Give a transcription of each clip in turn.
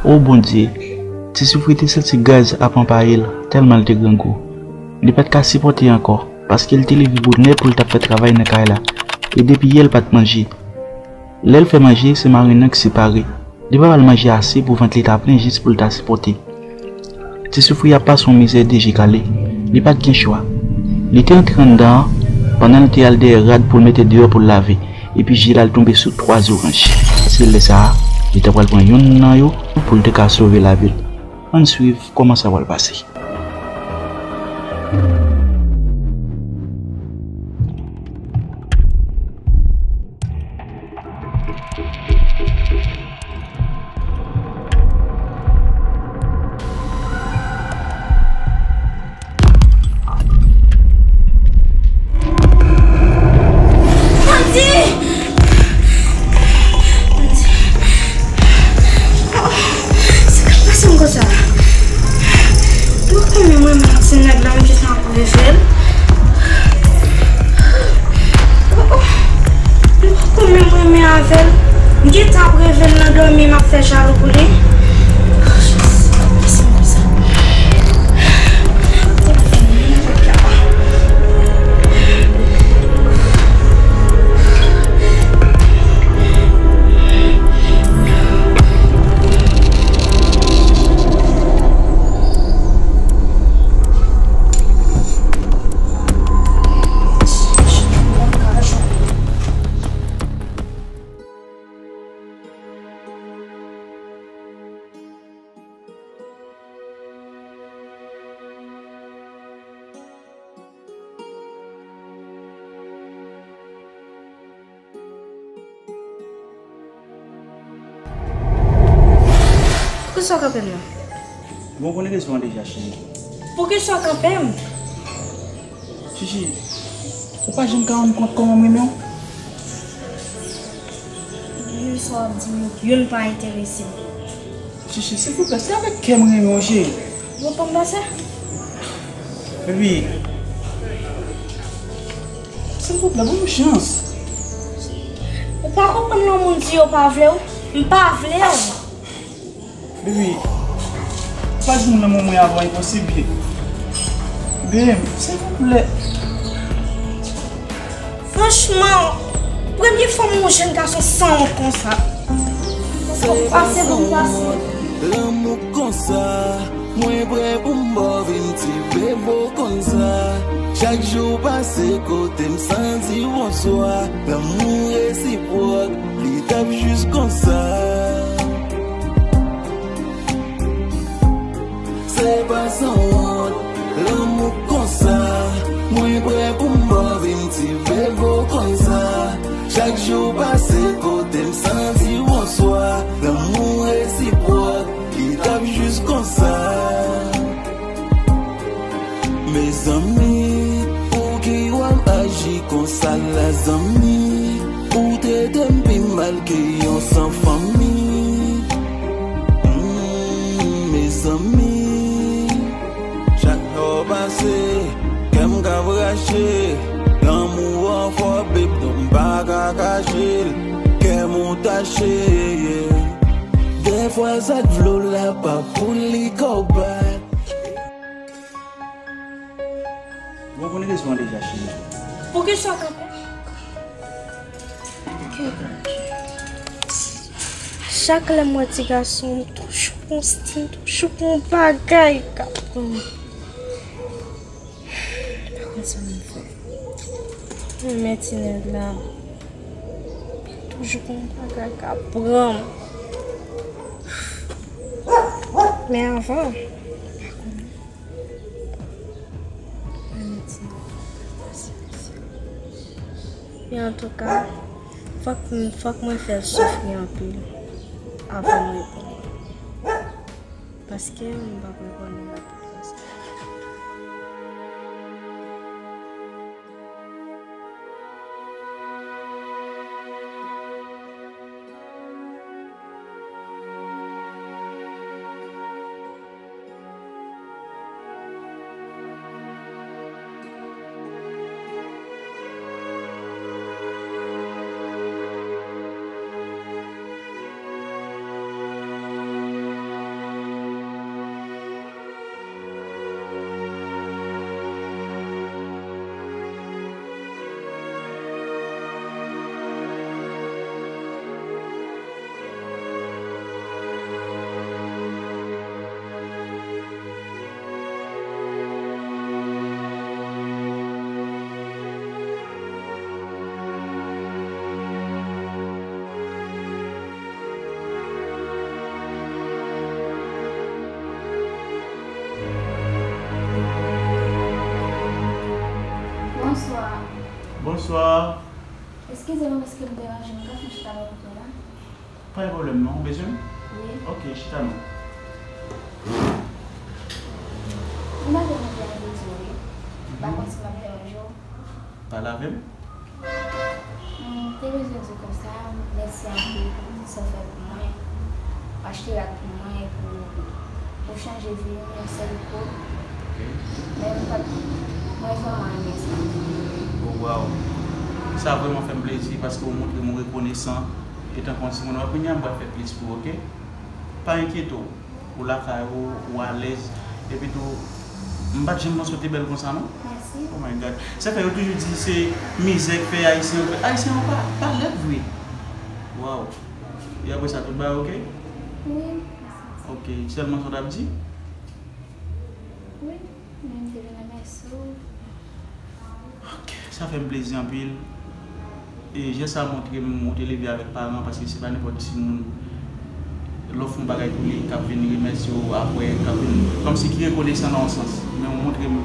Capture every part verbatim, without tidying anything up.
O Bondye, Ti Soufri te santi gaz ap anpaye l, tèlman l te grangou. Li pa t ka sipòte ankò, paske l te leve bonè pou l t ap fè travay nan kay la, e depi yè l pa t manje. Lè l fè manje, se marenn nan ki separe. Li pa ba l manje ase pou vant li ta plen jis pou l ta sipòte. Ti Soufri ap pase yon mizè de je kale. Li pa t gen chwa. Li te antre anndan an, pandan l te al dèyè rad pou l mete deyò pou l lave, epi je l al tonbe sou twa zoranj. Se lè sa a, li ta pral pran yonn nan yo pou l te ka sove lavi l. Ann swiv kòman sa pral pase. Mandy! Mandy! Oh, sa k ap pase m konsa? Mwen konn menm renmen ak ti nèg la, m jis nan reve l. Oh, oh. M poko menm renmen avè l. M gentan ap reve l nan dòmi, m ap fè jalou pou li. Oh, Jezi, sa k ap pase m konsa? Poukisa w kanpe m nan? Bon, w konnen rezon an deja, cheri. Poukisa w kanpe m? Chichi, ou pa janm ka rann kont kòman m renmen w? Menm sa w ap di m yo, youn pa enterese m. Chichi, silvouplè, se avèk kè m renmen w, cheri. Ou pa konprann sa? Baby, silvouplè, ban m yon chans. Ou pa konprann lè yon moun di yo pa vle w? M pa vle w. Baby, ou pa di m lanmou mwen avè w enposib, baby. Baby, silvouplè. Franchman, premye fwa m wè yon jèn gason sanwont konsa. Sa k ap pase pou m pase? Lanmou konsa, mwen prè pou m ba w vin ti bebe konsa. Chak jou w pase kote m san di w bonswa. Lanmou resipwòk, li t ap jis konsa. Se pa sanwont, lanmou konsa. Mwen prè pou m ba w vin ti bebe konsa. Chak jou w pase kote m san di w bonswa. Lanmou resipwòk, li t ap jis konsa. Mezanmi, poukisa w ap aji konsa la, zanmi? Ou trete m pi mal ke yon san fanmi. Mm, mezanmi, chak lè w pase, kè m ka rache. Lanmou an fò, babe, non, m pa ka kache l. Kè m ou tache, yeah. Dèfwa sa k vle w la pa pou li ka w bat. Bon, w konnen rezon an deja, cheri. Poukisa w kanpe? Chak lè m wè ti gason, m toujou gon stil, toujou gon bagay k ap pran m. M pa konn sa m fè. Men ti nèg la, toujou gon bagay k ap pran m. Men avan, m pa konnen. Men antouka, fòk, fòk mwen fè l soufri anpil avan m reponn. Paske m p ap reponn li rapid konsa. Bonswa. Eskize m, èske m deranje? M ka fè yon chita nan wout mwen la? Pa gen pwoblèm non, ou bezwen m? Wi. Ok, chita non. M ta gen yon bagay pou di w wi. M pa konn si m ap deranje w. Pale avè m. M te bezwen di w konsa, mèsi anpil pou tout sa w fè pou mwen. Ou achte rad pou mwen, pou, pou chanje vi m yon sèl kou. Ok. Men m pa t, mwen vrèman renmen sa. Oh, wow. Sa vrèman fè m plezi paske w montre m ou rekonesan. Etan kon timoun, wè kounye a m pral fè plis pou ou, ok? Pa enkyete w. Ou lakay ou, ou alèz. Epi tou, m pa t janm panse w te bèl konsa, non. Mèsi. Oh my God. Sa fè yo toujou di se mizè k fè Ayisyen yo bèl. Ayisyen yo pa, pa lèd vre. Wow. E apre sa, tout bagay ok? Wi, mèsi. Ok, sèlman sa w t ap di? Wi, men m te vin remèsye w. Ok, sa fè m plezi anpil. E jès sa montre m ou te leve avèk paran, paske se pa nenpòt timoun lè w fè yon bagay pou li k ap vin remèsye w apre, k ap vin kòmsi ki rekonesan nan yon sans. Men ou montre m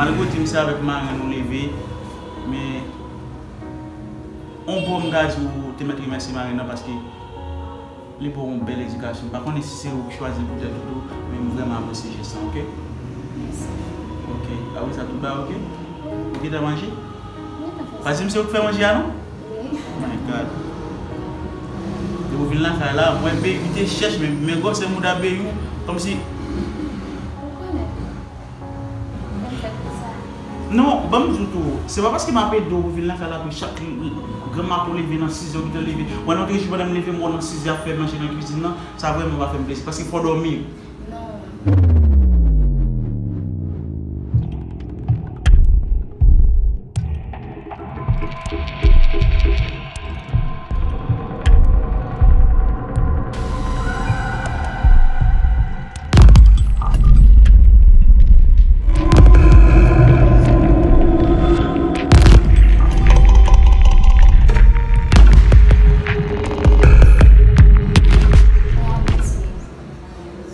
Malgre w di m se avèk marenn ou leve, men on bò m ka di w te mèt remèsye marenn nan paske li ba w yon bèl edikasyon. M pa konnen si se ou ki chwazi l pou tèt ou tou, men m vrèman apresye jès lan, ok? Mèsi. Ok, apre sa, tout bagay ok? Ou gentan manje? Wi, pa fè sa. Pa di m se ou ki fè manje a, non? Wi. Oh my God. Depi w vin lakay la, mwen Beyou te chèch, men, men gwosè mouda Beyou, kòmsi. Ou konnen. Mwen fèt pou sa. Non, ban m di w tou, se pa paske m ap ede w pou vin lakay la, pou chak granmèt ou leve nan sizè, ou gentan leve. Wè nan otrejou pandan m leve, m wè w nan sizè ap fè manje nan kwizin nan, sa vrèman pa fè m plezi, paske fò w dòmi. Non.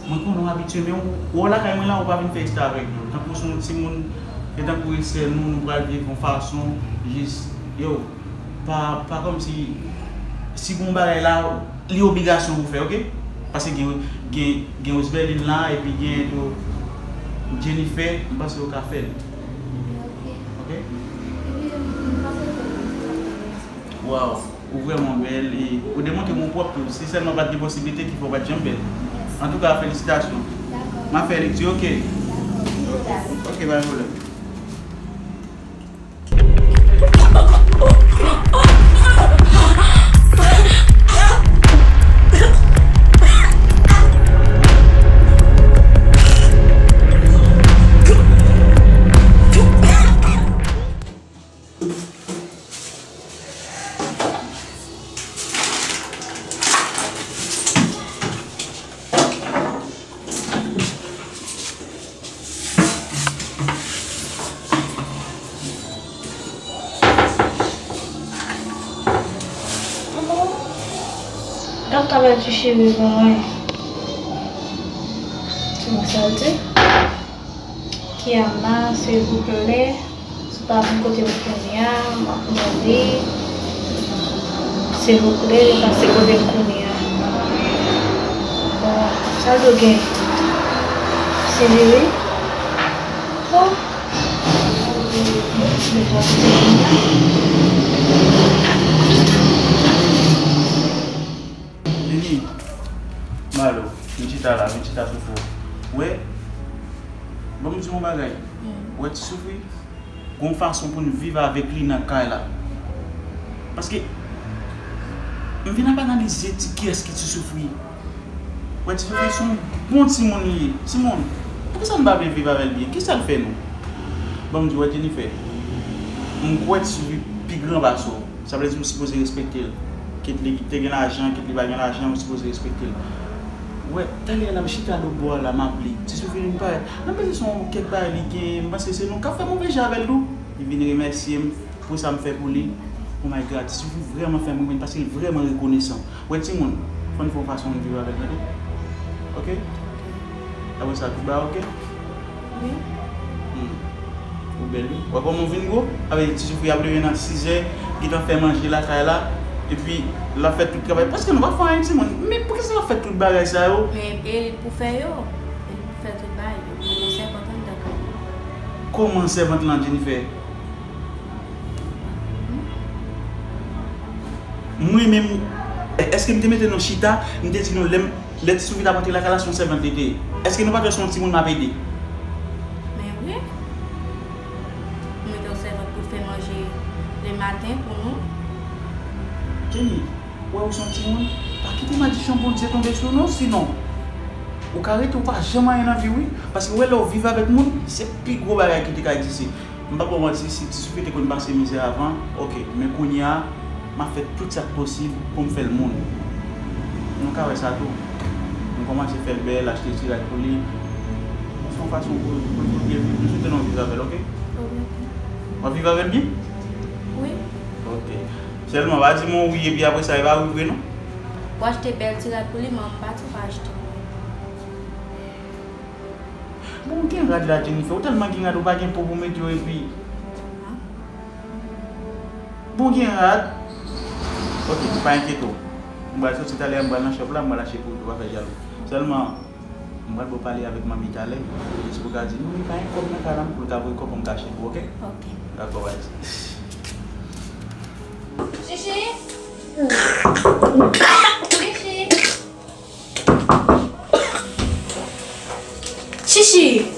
Mwen konnen w abitye, men w, w lakay mwen la, ou pa vin fè istwa avèk nou. Tankou se yon timoun, e tankou e sè nou, nou pral viv yon fason, jis, yo, pa, pa kòmsi, si gen yon bagay la, li obligasyon pou fè, ok? Paske gen, gen, gen Rosebelline la, epi gen tou Jennifer, m panse yo ka fè l. Ok. Waw, ou vrèman bèl e ou demontre m ou pwòp tou. Si sèlman pa t gen posiblite ki fè w pa t janm bèl. Antouka, felisitasyon. M ap fè lekti, oke? Oke, pa gen pwoblèm. Gad travay ti cheri pou mwen. Se konsa l di. Kiana, silvouplè, si w pa vin kote m kounye a, m ap mande, silvouplè, pase kote m kounye a. Bon, sa l do gen? Se li wi. Bon. Deja kote kounye a. Vini. Malo, vin chita la, vin chita sou fou. Wè, ban m di w yon bagay. Wè ti soufri, gon fason pou n viv avèk li nan kay la. Paske, m vin ap analize ti kiyès ki ti soufri. Wè ti soufri se yon bon timoun li ye. Timoun, poukisa n pa vle viv avè l byen? Kisa l fè nou? Ban m di w, wè Jennifer, m kwè ti soufri pi gran pase w. Sa vle di m sipoze respekte l. Kit li te gen lajan, kit li pa gen lajan, m sipoze respekte l. Wè, talè a la m chita lòtbò a la, m ap li. Ti soufri vin parèt. M panse se yon kèk bagay li gen, m panse se nou k ap fè move jan avè l tou. Li vin remèsye m pou sa m fè pou li. Oh my God, ti soufri vrèman fè m renmen l paske l vrèman rekonesan. Wè timoun, fò n fè yon fason n viv avè l, tande? Oke? Apre sa, tout bagay oke? Wi. Hmm. Ou bèl wi. Wè kòman w vin gwo? Avè ti soufri ap leve nan sizè, gentan fè manje lakay la, epi l ap fè tout travay. Prèske nou pa fè anyen timoun. Men poukisa l ap fè tout bagay sa yo? Men e li k pou fè yo. E li k pou fè tout bagay yo. Li gon sèvant anndan kay la. Kòman sèvant lan, Jennifer? Mwen menm, èske m te mete nou chita, m te di nou lè m, lè ti soufri t ap antre lakay la, se yon sèvant li te ye? Èske nou pa t wè se yon timoun m ap ede? Men wi. M mete yon sèvant pou fè manje lematen pou nou. Jenny, wè ou se yon timoun, pa kite malediksyon Bondye tonbe sou nou, sinon ou ka rete ou pa janm anyen nan vi w wi, paske wè lè w viv avèk moun, se pi gwo bagay ki te ka egziste. M p ap ba w manti, si ti soufri te konn pase mizè avan, oke, men kounye a, m ap fè tout sa k posib pou m fè l moun. Nou ka wè sa tou. Nou kòmanse fè l bèl, achte ti rad pou li. Se yon fason pou, pou, pou l byen viv. M swete nou viv avè l, oke? Oke. W ap viv avè l byen? Wi. Oke. Sèlman, pa di m yon wi epi apre sa, e pa wi vre non. W achte bèl ti rad pou li, men m pa tou pa achte. Bon, gen rad la, Jennifer. Ou tèlman gen rad, ou pa gen po pou mete yo epi. Bon, gen rad. Oke, pa enkyete w. M pral soti talè a, m pral nan shop la, m pral achte pou ou, pa fè jalou. Sèlman, m pral ba w pale avèk manmi talè. Jis pou w ka di, manmi pa gen kòb nan kay la, pou l ka voye kòb pou m ka achte pou ou, oke? Oke. Dakò, baz. Chichi! Chichi! Chichi!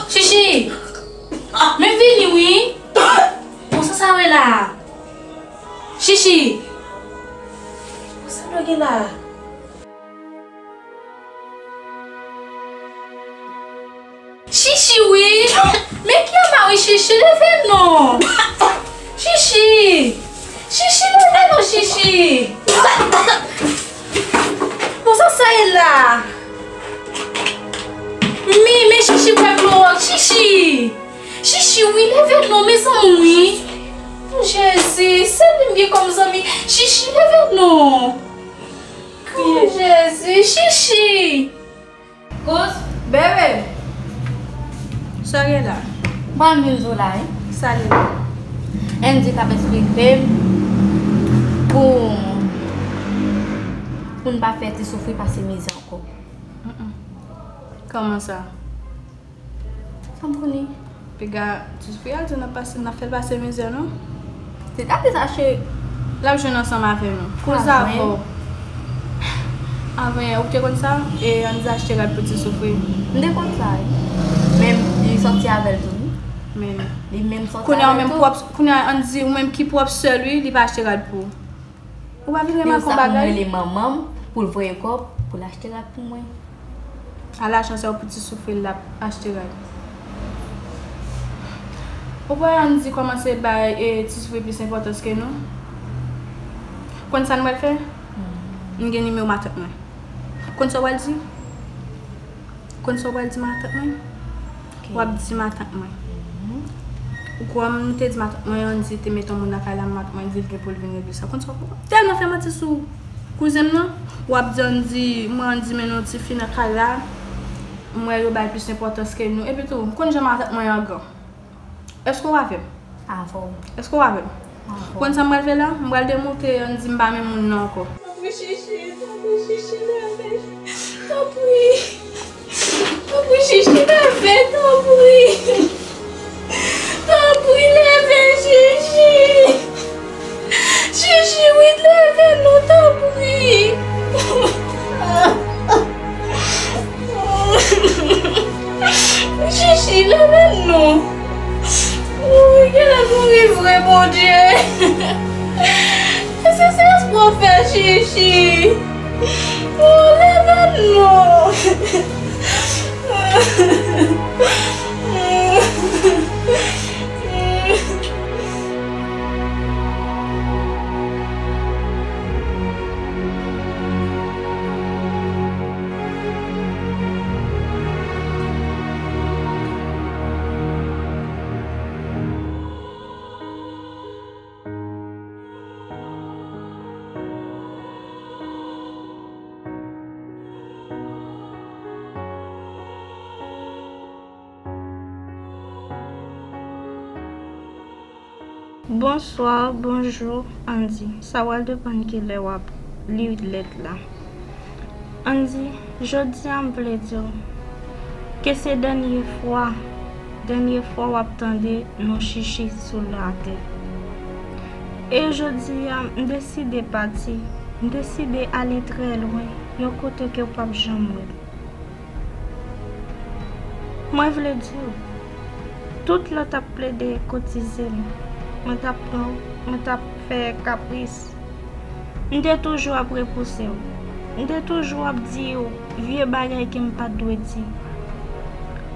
Chichi! Men vini wi! Bon, sa sa w ye la? Chichi! Bon, sa w gen la? Chichi wi! Men Kiana wi, Chichi, leve non! Chichi! Chichi, leve non, Chichi! Bon, sa sa ye la? Men, men Chichi kwè glowòk, Chichi! Chichi wi, leve non, mezanmi wi! Jezi, se li m gen kòm zanmi. Chichi, leve non! Jezi, Chichi! Kous, bebe! Sa gen la? Mwen vin di w la, wi. Sa li la? Andy t ap eksplike m pou, pou n pa fè ti soufri pase mizè ankò. Mm, mm. Kòman sa? Sa m konnen. Piga, ti fi a di n ap pase, n ap fè l pase mizè, non? Se ta ki sa, cheri. L ap jwenn ansanm avè nou. Koze avè w. Avanyè, ou te konn sa? E Andy achte rad pou ti soufri. M te konn sa, wi. Men li sòti avè l tou, wi. Men li menm sòti avè l tou. Kounye a, ou menm pwòp, kounye a, Andy, ou menm ki pwòp sè l, wi, li pa achte rad pou ou. Ou pa vin remake yon bagay? Pou rele manman m, pou l voye kòb, pou l achte rad pou mwen. A lajan sa yo pou ti soufri l ap achte rad. Ou kwè Andy kòmanse bay, e, ti soufri plis enpòtans ke nou? Konn sa n pral fè? M gen nimewo matant mwen. Konn sa w pral di? Konn sa w pral di matant mwen? W ap di matant mwen. Ou kwè m te di matant mwen, Andy te met yon moun nan kay la, matant mwen di l gen pou l vin regle sa. Konn sa w tèlman fè manti sou kouzen m nan? W ap di Andy, mwen Andy mennen yon ti fi nan kay la, m wè yo bay plis enpòtans ke nou. Epi tou, m konn jan matant mwen angan. Èske w avè m? Avè w. Èske w avè m? Avè w. Konn sa m pral fè la? M pral demontre Andy m pa menm moun nan ankò. Tanpri, Chichi, tanpri, Chichi, leve. Tanpri. Tanpri, Chichi, leve, tanpri. Tanpri, leve, Chichi. Chichi, wi, leve non, tanpri. Chichi, leve non. Woy, genlè mouri vre, Bondye. Èske se espwa w fè, Chichi? Oh, leve non. Bonswa, bonjou, Andy. Sa pral depann kilè w ap li lèt la. Andy, jodi a m vle di w ke se dènye fwa, dènye fwa w ap tande non Chichi sou latè. E jodi a, m deside pati, m deside ale trè lwen, yon kote ke w p ap janm wè m. Mwen vle di w, tout lè w t ap plede kotize m, mwen t ap pran w, mwen t ap fè kapris. M te toujou ap repouse w. M te toujou ap di w vye bagay ke m pa t dwe di.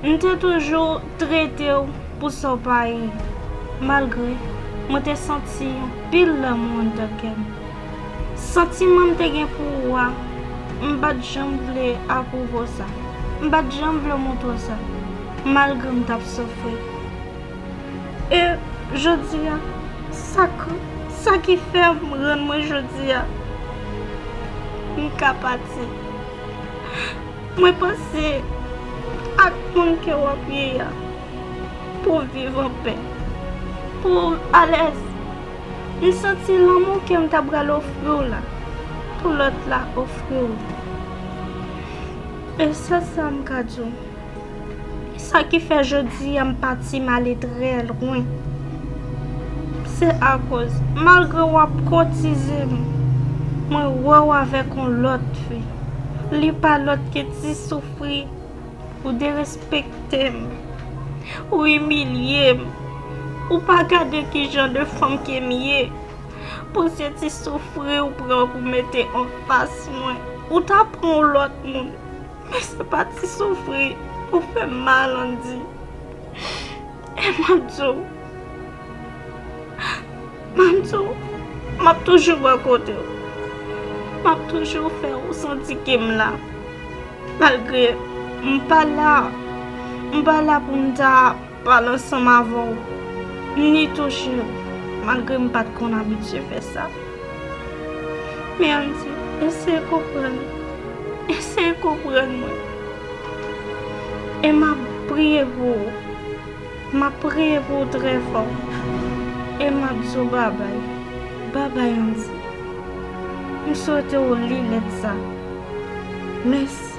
M te toujou trete w pou sa w pa ye. Malgre mwen te santi yon pil lanmou anndan kè m. Santiman m te gen pou ou a, m pa t janm vle apwouve w sa. M pa t janm vle w montre w sa, malgre m t ap soufri. E jodi a, sa k-, sa ki fè m rann mwen jodi a, m ka pati. Mwen panse ak moun ke w ap ye a pou w viv anpè, pou w alèz. M santi lanmou ke m ta pral ofri w la, pou lòt la ofri w. E sèl sa m ka di w, sa ki fè jodi a m pati m ale trè lwen, se akoz, malgre w ap kotize m, mwen wè w avèk yon lòt fi. Li pa lòt ke Ti Soufri. Ou derespekte m. Ou imilye m. Ou pa gade ki jan de fanm ke m ye. Pou se Ti Soufri ou pran pou mete anfas mwen. Ou ta pran yon lòt moun. Men se pa Ti Soufri. Ou fè m mal, Andy. E m ap di w, m ap di w, m ap toujou bò kote w. M ap toujou fè w santi ke m la. Malgre m pa la, m pa la pou m ta pale ansanm avè w, ni touche w, malgre m pa t konn abitye fè sa. Men Andy, eseye konprann, eseye konprann mwen. E m ap priye pou ou. M ap priye pou ou trè fò. E m ap di w babay. Babay, Andy. M swete w li lèt sa. Mèsi.